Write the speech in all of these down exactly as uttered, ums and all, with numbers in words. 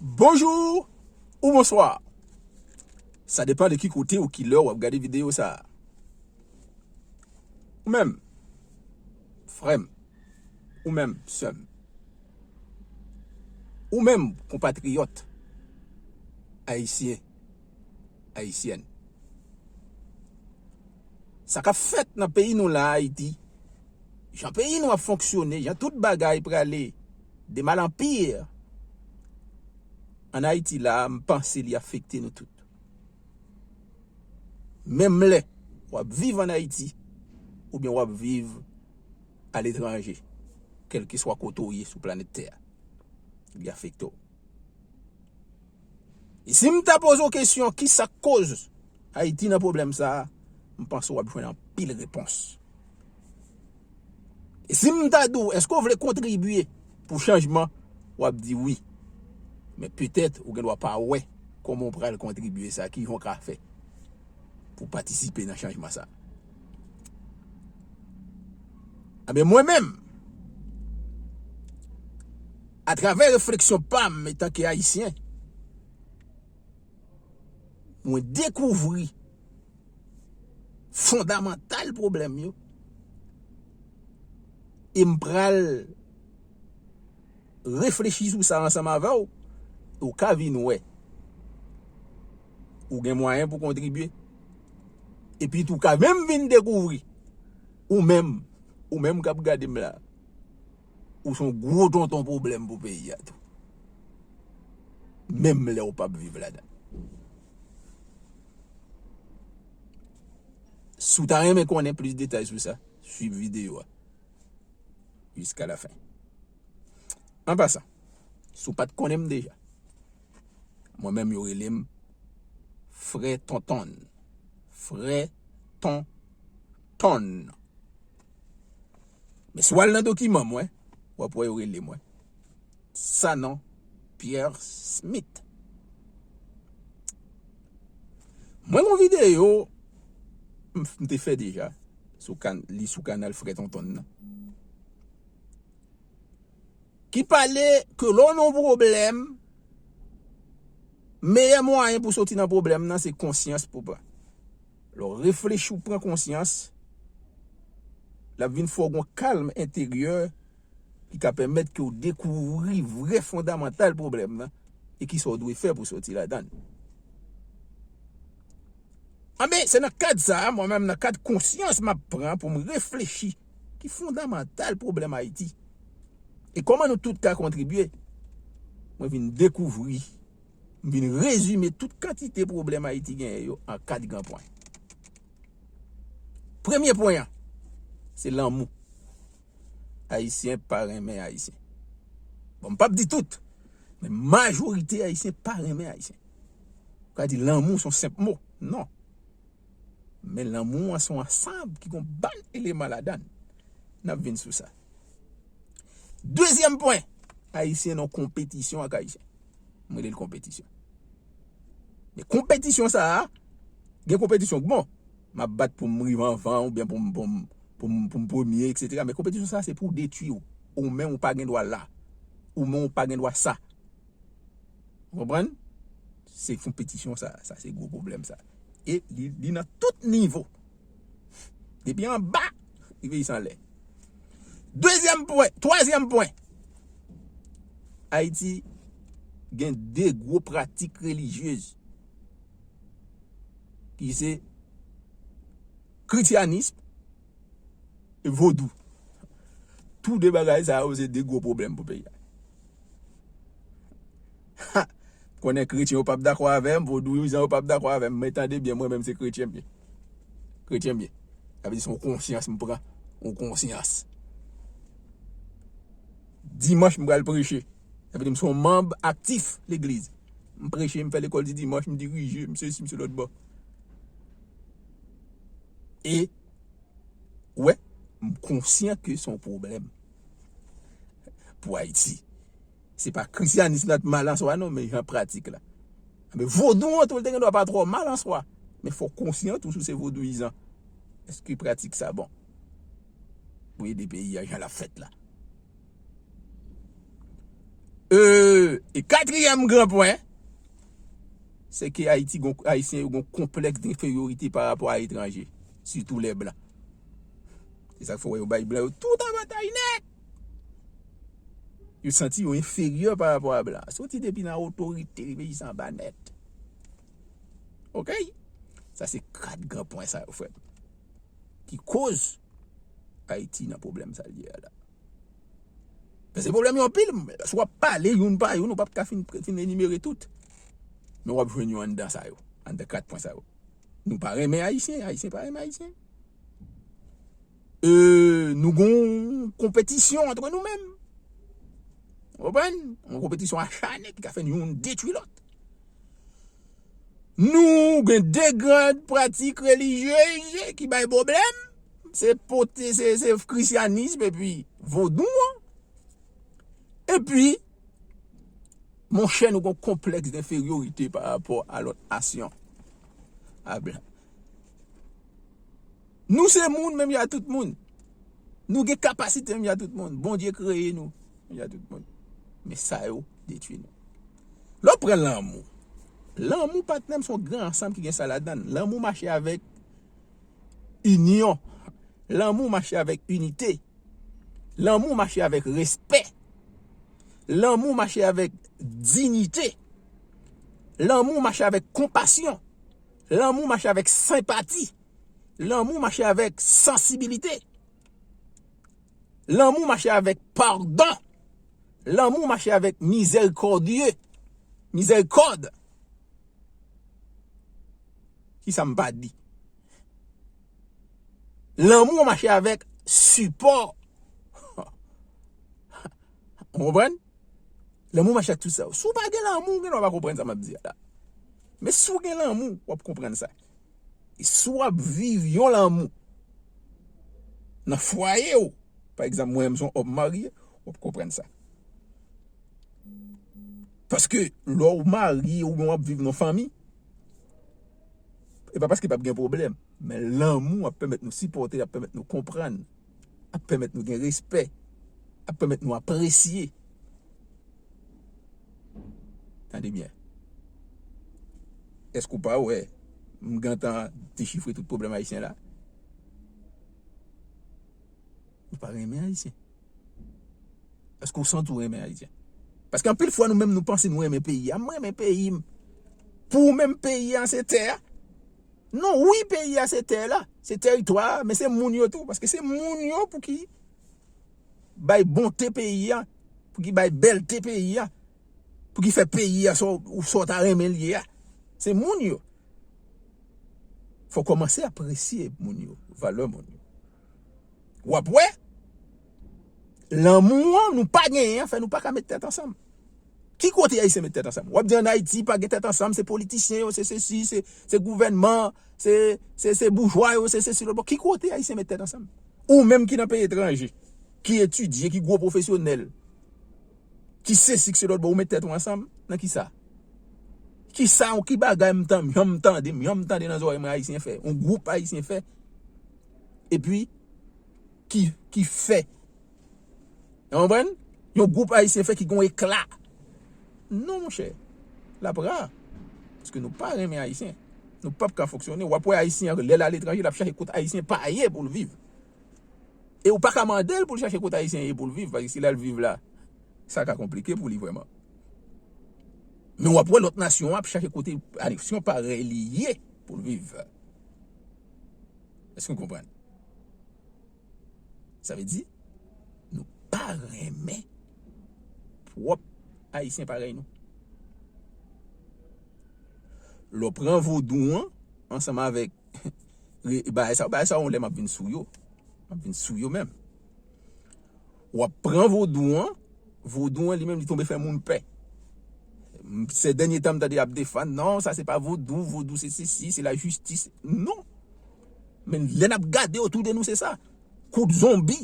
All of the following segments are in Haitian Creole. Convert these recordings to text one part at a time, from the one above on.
Bonjou ou bonswa. Sa depann de ki kote ou ki lè w ap gade videyo sa a. Ou menm, frè m, ou menm, sè m, ou menm, konpatriyòt ayisyen, ayisyèn. Sa k ap fèt nan peyi nou la, Ayiti, jan peyi nou ap fonksyone, jan tout bagay prale de mal an pi, ann Ayiti la, m panse li afekte nou tout. Menm lè w ap viv ann Ayiti, oubyen w ap viv aletranje, kèlkeswa kote w ye sou planèt tè a, li afekte w. E si m ta poze w kesyon, ki sa k koz Ayiti nan pwoblèm sa a, m panse w ap jwenn anpil repons. E si m ta di w, èske w vle kontribye pou chanjman, w ap di wi. Men petèt, ou gen dwa pa wè kòman w pral kontribye sa, ki jan w ka fè pou patisipe nan chanjman sa. Ebyen, mwen menm, atravè refleksyon pa m etanke Ayisyen, mwen dekouvri fondamantal pwoblèm yo. E m pral reflechi sou sa ansanm avè w. Ou ka vin wè ou gen mwayen pou kontribye. Epi tou, ou ka menm vin dekouvri, ou menm, ou menm k ap gade m la, ou se yon gwo tonton pwoblèm pou peyi a tou. Menm lè w p ap viv ladan l. Si w ta renmen konnen plis detay sou sa, swiv videyo a jiska lafen. An pasan, si w pa t konnen m deja, mwen menm yo rele m Frè Tontonn. Frè Tontonn. Men si w al nan dokiman mwen, w ap wè yo rele mwen Sanon Pierre Smith. Mwen gon videyo m, m te fè deja sou kan, li sou kanal Frè Tontonn nan, ki pale ke lè w nan yon pwoblèm, meyè mwayen pou soti nan pwoblèm nan se konsyans pou pran. Lè w reflechi, w pran konsyans, l ap vin fè w gon kalm enteryè ki ka pèmèt ke w dekouvri vrè fondamantal pwoblèm nan e kisa w dwe fè pou soti ladan l. Anben, se nan kad sa a, mwen menm, nan kad konsyans m ap pran pou m reflechi ki fondamantal pwoblèm Ayiti e kòman nou tout ka kontribye, mwen vin dekouvri, m vin rezime tout kantite pwoblèm Ayiti genyen yo an kat gran pwen. Premye pwen an, se lanmou. Ayisyen pa renmen Ayisyen. Bon, m p ap di tout, men majorite Ayisyen pa renmen Ayisyen. Ou ka di lanmou se yon senp mo. Non. Men lanmou an se yon ansanm ki gon bann eleman ladan l. N ap vin sou sa. Dezyèm pwen, Ayisyen nan konpetisyon ak Ayisyen. M rele l konpetisyon. Men konpetisyon sa a, gen konpetisyon k bon. M ap bat pou m rive anvan oubyen pou m, pou m, pou m, pou m premye, etsetera. Men konpetisyon sa a, se pou detwi w. Ou menm ou pa gen dwa la. Ou menm ou pa gen dwa sa. Ou konprann? Se konpetisyon sa, sa se gwo pwoblèm sa. E li, li nan tout nivo. Depi anba, rive jis anlè. Dezyèm pwen, twazyèm pwen. Ayiti gen de gwo pratik relijyez ki se kretyanis e vodou. Tou de bagay sa yo se de gwo pwoblèm pou peyi a. Ha! Konnen kretyen yo p ap dakò avè m, vodouyizan yo p ap dakò avè m, men tande byen, mwen menm se kretyen m ye. Kretyen m ye. Sa vle di se yon konsyans m pran, yon konsyans. Dimanch m pral preche. Sa vle di m se yon manm aktif legliz. M preche, m fè lekòl di dimanch, m dirije, m sesi, m se lòt bò. E, ou wè, m konsyan ke se yon pwoblèm pou Ayiti. Se pa kretyanis la t mal an swa non, men jan pratik la. Men vodou an tou, li te gen dwa pa twò mal an swa. Men fò w konsyan tou si w se vodouyizan. Èske pratik sa bon pou ede peyi a jan l ap fèt la? Euh, e katriyèm gran pwen, se ke Ayiti gon, Ayisyen yo gon konplèks denferyorite pa rapò a etranje, sitou lè blan. Se sa k fè w wè yo bay blan yo tout avantaj nèt. Yo santi yo enferyè pa rapò a blan. Soti depi nan otorite, rive jis anba nèt. Oke? Sa se kat gran pwen sa yo, frè m. Ki koz Ayiti nan pwoblèm sa l ye a la. Paske pwoblèm yo anpil, si w ap pale youn pa youn, ou p ap ka fin, fin enimere tout. Men w ap jwenn yo anndan sa yo, anndan kat pwen sa yo. Nou pa renmen Ayisyen, Ayisyen pa renmen Ayisyen. Euh, nou gon konpetisyon antre nou menm. Ou konprann? Yon konpetisyon acharne ki ka fè youn detwi lòt. Nou gen de gran pratik relijyez ki bay pwoblèm. Se pote, se, se krisyanism epi vodou an. Epi, monchè, nou gon konplèks denferyorite pa rapò a lòt nasyon. A blan. Nou se moun menm jan ak tout moun. Nou gen kapasite menm jan ak tout moun. Bondye kreye nou menm jan ak tout moun. Men sa yo detwi nou. Lè w pran lanmou. Lanmou, patnè m, se yon gran ansanm ki gen sa ladan l. Lanmou mache avèk inyon. Lanmou mache avèk inite. Lanmou mache avèk respè. Lanmou mache avèk diyite. Lanmou mache avèk konpasyon. Lanmou mache avèk senpati. Lanmou mache avèk sansibilite. Lanmou mache avèk padon. Lanmou mache avèk mizèrikòdye. Mizèrikòd. Kisa m pa di? Lanmou mache avèk sipò. Ou konprann? Lanmou mache ak tout sa yo. Si w pa gen lanmou, ou gen dwa pa konprann sa m ap di a la. Men si w gen lanmou, w ap konprann sa. E si w ap viv yon lanmou nan fwaye w, pa egzanp, mwen menm se yon òm marye, w ap konprann sa. Paske lè w marye oubyen w ap viv nan fanmi, e pa paske p ap gen pwoblèm, men lanmou ap pèmèt nou sipòte, ap pèmèt nou konprann, ap pèmèt nou gen respè, ap pèmèt nou apresye. Tande byen. Èske w pa wè m gentan dechifre tout pwoblèm ayisyen la? Ou pa renmen Ayisyen. Èske w santi w renmen Ayisyen? Paske anpil fwa nou menm nou panse nou renmen peyi a. M renmen peyi m. Pou ou menm peyi a se tè a. Non, wi, peyi a se tè la, se tèritwa a, men se moun yo tou. Paske se moun yo pou ki bay bonte peyi a, pou ki bay bèlte peyi a, pou ki fè peyi a sa w, sa w ta renmen l ye a. Se moun yo. Fò w kòmanse apresye moun yo, valè moun yo. W ap wè, lanmou an nou pa genyen an fè nou pa ka met tèt ansanm. Ki kote Ayisyen met tèt ansanm? W ap di ann Ayiti pa gen tèt ansanm, se politisyen yo, se sesi, se, se gouvènman, se, se, se boujwa yo, se sesi lòt bò. Ki kote Ayisyen met tèt ansanm? Ou menm ki nan peyi etranje, ki etidye, ki gwo pwofesyonèl, ki sesi, ki se lòt bò, ou met tèt ou ansanm? Nan kisa? Kisa, ki bagay m tan-, m janm tande, m janm tande nan zòrèy mwen Ayisyen fè? Yon gwoup Ayisyen fè? Epi, ki, ki fè. Ou konprann? Yon gwoup Ayisyen fè ki gon ekla. Non, monchè. L ap ra. Paske nou pa renmen Ayisyen. Nou p ap ka fonksyone. W ap wè Ayisyen an, lè l aletranje, l ap chache kot Ayisyen pa ye pou l viv. E ou pa ka mande l pou l chache kot Ayisyen ye pou l viv, paske si l al viv la, sa ka konplike pou li vrèman. Men w ap wè lòt nasyon an ap chache kote Ayisyen parèy li ye pou l viv. Èske w konprann? Sa vle di, nou pa renmen pwòp Ayisyen parèy nou. Lè w pran vodou an, ansanm avèk re-, bagay sa, bagay sa, yon lè m ap vin sou yo. M ap vin sou yo menm. W ap pran vodou an, vodou an li menm li tonbe fè moun pè. M, se dènye tan m tande y ap defann, non, sa se pa vodou, vodou se sesi, se lajistis. Non. Men lè n ap gade otou de nou, se sa. Kout zonbi,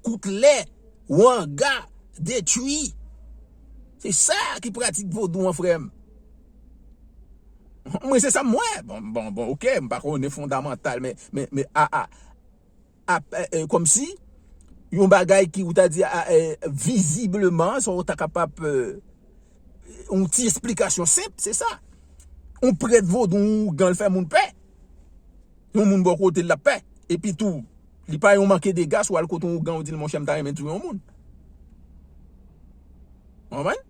kout lè, wanga, detwi. Se sa ki pratik vodou an, frè m. Mwen, se sa m wè. Bon, bon, bon, oke, m pa konnen fondamantal, men, men, men, a, a, a, e, e, kòmsi, yon bagay ki, ou ta di, a, e, vizibleman, sa w ta kapab, e, yon ti esplikasyon senp, se sa. Yon prèt vodou, yon ougan, l fè moun pè. Yon moun bò kote l, l ap pè. Epi tou, li pa yon manke dega, si w al kote yon ougan, ou di l, monchè, m ta renmen touye yon moun. Konprann?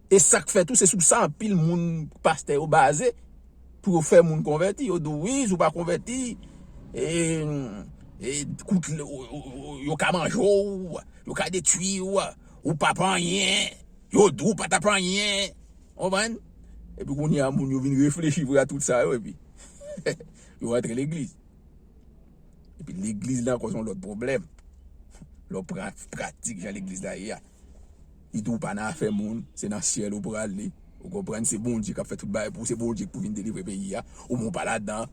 E sa k fè tou, se sou sa anpil moun, pastè yo baze pou yo fè moun konvèti. Yo di w, wi, si w pa konvèti, e, e, kout, yo, yo, yo, yo ka manje w, yo ka detwi w, ou p ap anyen, yo di w ou pa t ap anyen. Konprann? Epi kounye a, moun yo vin reflechi vre a tout sa yo, epi yo rantre legliz. Epi legliz la ankò se yon lòt pwoblèm. Lè w pran pratik jan legliz la ye a. Li di w pa nan afè moun, se nan syèl ou prale. Ou konprann, se Bondye k ap fè tout bagay pou ou, se Bondye k pou vin delivre peyi a. Ou men w pa ladan.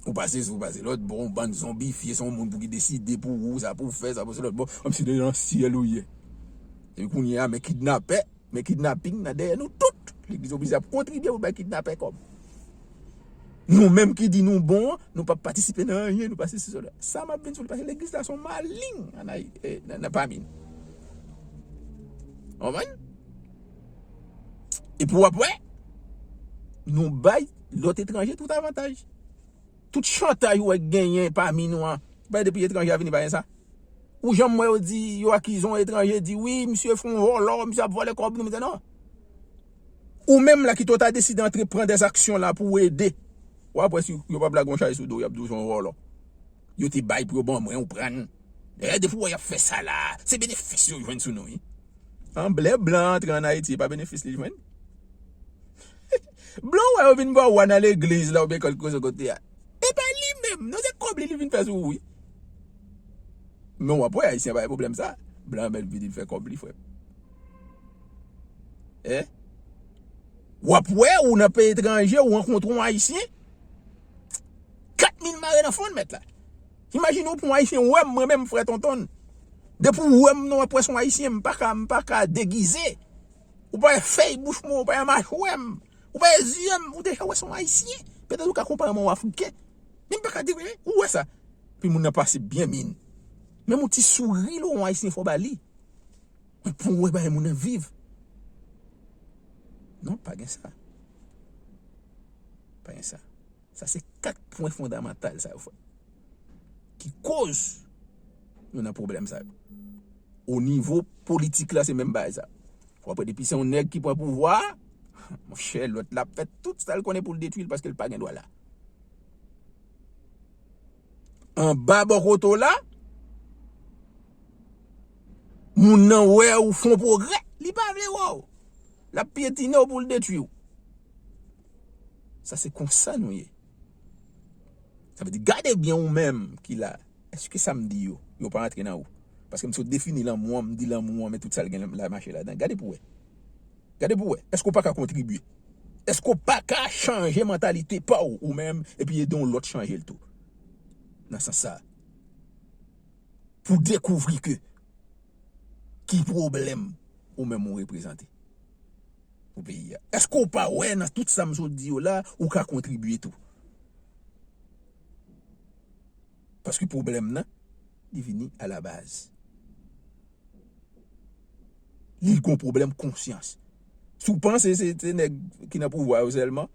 Ou pase sou, ou pase lòt bò, yon bann zonbifye, se yon moun pou ki deside pou ou, sa pou w fè, sa pou se lòt bò. Kòmsi se nan syèl ou ye. Epi kounye a, men kidnapè, men kidnaping nan dèyè nou tout. Legliz oblije ap kontribye pou bay kidnapè kòb. Nou menm ki di nou bon an, nou p ap patisipe nan anyen, nou pa sesi sela. Sa m ap vin sou li, paske legliz la se yon maleng ann Ayi-, eh, nan, nan pami nou. Konprann? Epi w ap wè, nou bay lòt etranje tout avantaj. Tout chantaj ou wè k genyen pami nou an, se pa depi etranje a vini pa gen sa. Ou janm wè yo di, yo akize yon etranje, di, wi, misye fè yon vòlò, misye ap vòlè kòb nou, misye non. Ou menm la ki to ta deside antreprann dèzaksyon la pou w ede. W ap wè si yo p ap lage yon chay sou do w, y ap di w se yon vòlò. Yo te bay pou yo ban mwen, ou pran. E depi w wè y ap fè sa la, se benefis yo jwenn sou nou, wi. An blè blan antre ann Ayiti, e pa benefis li jwenn. Blan wè yo vin ba w wa nan legliz la oubyen kèlkeswa kote a. E pa li menm, non, se kòb li, li vin fè sou ou, wi. Men w ap wè, Ayisyen pa gen pwoblèm sa. Blan mèt vin, vin fè kòb li, frè m. Hein? W ap wè, ou nan peyi etranje, ou rankontre yon Ayisyen, kat mil mare nan fonn, mèt la. Imajine w pou yon Ayisyen wè m, mwen menm, frè Tonton. Depi w wè m, non, w ap wè se yon Ayisyen, m pa ka, m pa ka degize. Ou pa wè fèy bouch mwen, ou pa wè machwè m, ou pa wè zye m, ou deja wè se yon Ayisyen. Petèt ou ka konpare mwen yon Afriken. Men m pa ka di, wi, ou wè sa. Pi moun nan pase byen min. Menm yon ti souri lè w wè yon Ayisyen fò w ba li. Men pou w wè bagay moun nan viv. Non, pa gen sa. Pa gen sa. Sa se kat pwen fondamantal sa yo, frè. Ki koz nou nan pwoblèm sa yo. O nivo politik la, se menm bagay sa. W ap wè depi se yon nèg ki pran pouvwa a, monchè, lòt la ap fè tout sa l konnen pou l detwi l paske l pa gen dwa la. Anba bò kote w la, moun nan wè ou fè yon pwogrè, li pa vle wè w. L ap pyetine w pou l detwi w. Sa se konsa nou ye. Sa vle di, gade byen ou menm ki la. Èske sa m di yo, yo pa antre nan ou? Paske m sot defini lanmou an, m di lanmou an, men tout sa l gen la mache ladan. Gade pou w wè. Gade pou w wè. Èske w pa ka kontribye? Èske w pa ka chanje mantalite pa w, ou menm, epi ede yon lòt chanje l tou? Nan sans sa a. Pou dekouvri ke ki pwoblèm ou menm ou reprezante pou peyi a. Èske w pa wè nan tout sa m sot di yo la, ou ka kontribye tou? Paske pwoblèm nan, li vini a la baz. Li gon pwoblèm konsyans. Si w panse se, se nèg ki nan pouvwa yo sèlman,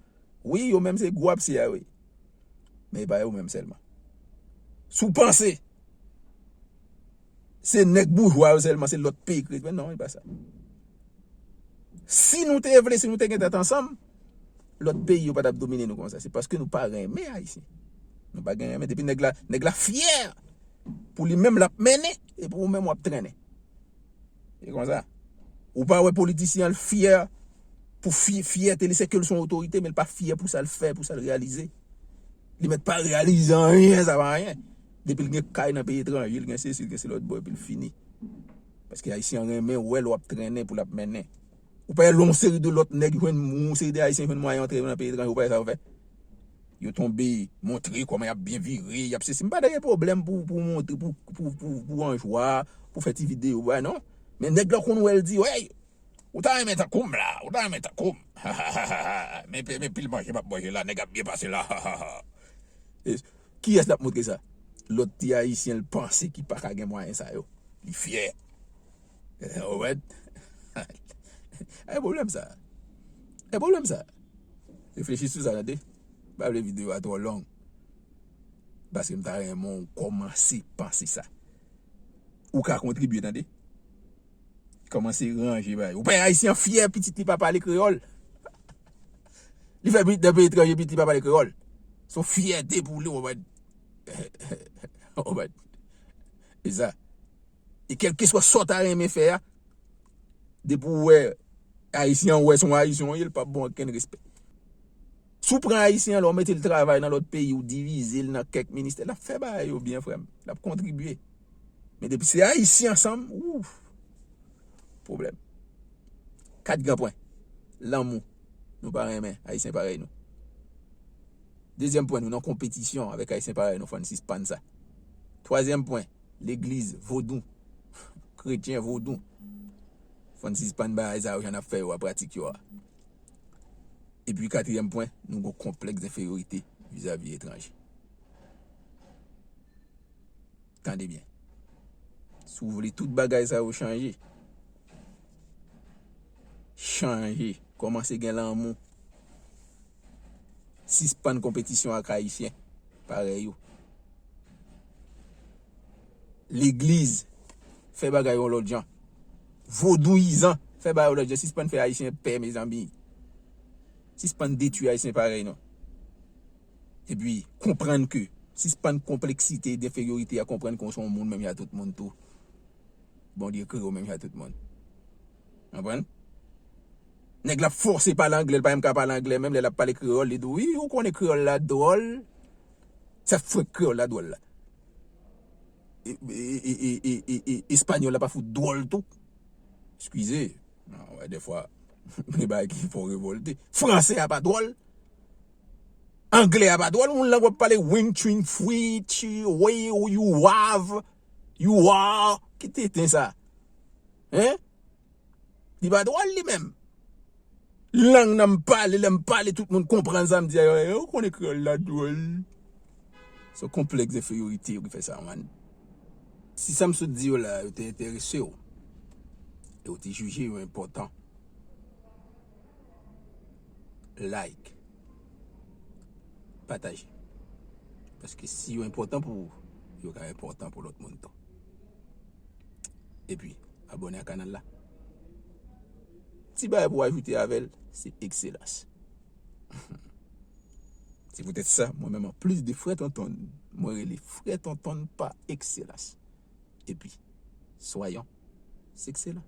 wi, yo menm se gwo apse a, wi. Men e pa yo menm sèlman. Si w panse se nèg boujwa yo sèlman, se lòt peyi ki ret, men non, e pa sa. Si nou te vle, si nou te gen tèt ansanm, lòt peyi yo pa t ap domine nou konsa. Se paske nou pa renmen Ayisyen. Nou pa gen renmen. Depi nèg la, nèg la fyè pou li menm l ap mennen, epi ou menm w ap trennen. E konsa. Ou pa wè politisyen an l fyè pou fy-, fyète li, se ke l se yon otorite, men l pa fyè pou sa l fè, pou sa l reyalize. Li mèt pa reyalize anyen, sa pa anyen. Depi l gen kay nan peyi etranje, l gen sesi, l gen se lòt bò, epi l fini. Paske Ayisyen an renmen wè l w ap trennen pou l ap mennen. Ou pa wè lè yon seri de lòt nèg jwenn, yon seri de Ayisyen jwenn mwayen antre nan peyi etranje, ou pa wè sa yo fè? Yo tonbe, montre kòman y ap byen vire, y ap sesi. M pa ta gen pwoblèm pou, pou montre, pou, pou, pou, pou anjwa, pou fè ti videyo, bagay non. Men nèg la konn wè l di, wey, ou ta renmen tankou m la, ou ta renmen tankou m. Men, men pil manje m ap manje la, nèg ap byen pase la. E kiyès l ap montre sa? Lòt ti Ayisyen l panse ki pa ka gen mwayen sa yo. Li fyè. Ou wè? E pwoblèm sa. E pwoblèm sa. Reflechi sou sa, tande. M pa vle videyo a twò long. Paske m ta renmen w kòmanse panse sa. Ou ka kontribye, tande. Kòmanse ranje bagay. Ou pa ayisyen an fyè pitit li pa pale kreyòl. Li fè pitit nan peyi etranje, pitit li pa pale kreyòl. Se yon fyète pou li, w konprann. W konprann. E sa. E kèlkeswa sa w ta renmen fè a, depi w wè ayisyen an, w wè se yon ayisyen w ye, l p ap ba w okenn respè. Si w pran ayisyen an, lè w mete l travay nan lòt peyi, w divize l nan kèk ministè, l ap fè bagay yo byen, frè m. L ap kontribye. Men depi se ayisyen ansanm, ouf, pwoblèm. Kat gran pwen. Lanmou. Nou pa renmen ayisyen parèy nou. Dezyèm pwen, nou nan konpetisyon avèk ayisyen parèy nou, fò n sispann sa. Twazyèm pwen, legliz, vodou, kretyen, vodou. Fò n sispann bagay sa yo, jan n ap fè yo a, pratik yo a. Epi katriyèm pwen, nou gon konplèks enferiyorite vizavi etranje. Tande byen. Si w vle tout bagay sa yo chanje, chanje. Kòmanse gen lanmou. Sispann konpetisyon ak ayisyen parèy ou. Legliz, fè bagay yon lòt jan. Vodouyizan, fè bagay yon lòt jan. Sispann fè ayisyen pè, mezanmi. Sispann detwi ayisyen parèy nou. Epi, konprann ke, sispann konpleksite, enferiyorite a, konprann ke w se yon moun menm jan ak tout moun tou. Bondye kreye w menm jan ak tout moun. Konprann? Nèg la fòse pale anglè, l pa menm ka pale anglè, menm lè l ap pale kreyòl, li di w, "Wi, ou konnen kreyòl la dwòl." Sa frenk kreyòl la dwòl la. E, e, e, e, e, e, e, espanyòl la pa fout dwòl tou. Eskize. Nan, wè, dèfwa, gen bagay ki fè w revòlte. Fransè a pa dwòl. Anglè a pa dwòl. Moun lan w ap pale wing ching free chi, way you have, you are. Ki tenten sa? Hein? Li pa dwòl li menm. Lang nan m pale, lè m pale, tout moun konprann sa m di a yo. Yo konnen kreyòl la dwòl. Se konplèks enferiyorite yo ki fè sa, man. Si sa m sot di yo la, yo te enterese w, e w te jije yo enpòtan, like, pataje. Paske si yo enpòtan pou ou, yo ka enpòtan pou lòt moun tou. Epi, abòne a kanal la. Ti bagay pou w ajoute avè l, se ekselans. Se poutèt sa, mwen menm, anplis de Frè Tonton, mwen rele Frè Tonton pa ekselans. Epi, soyons excellents.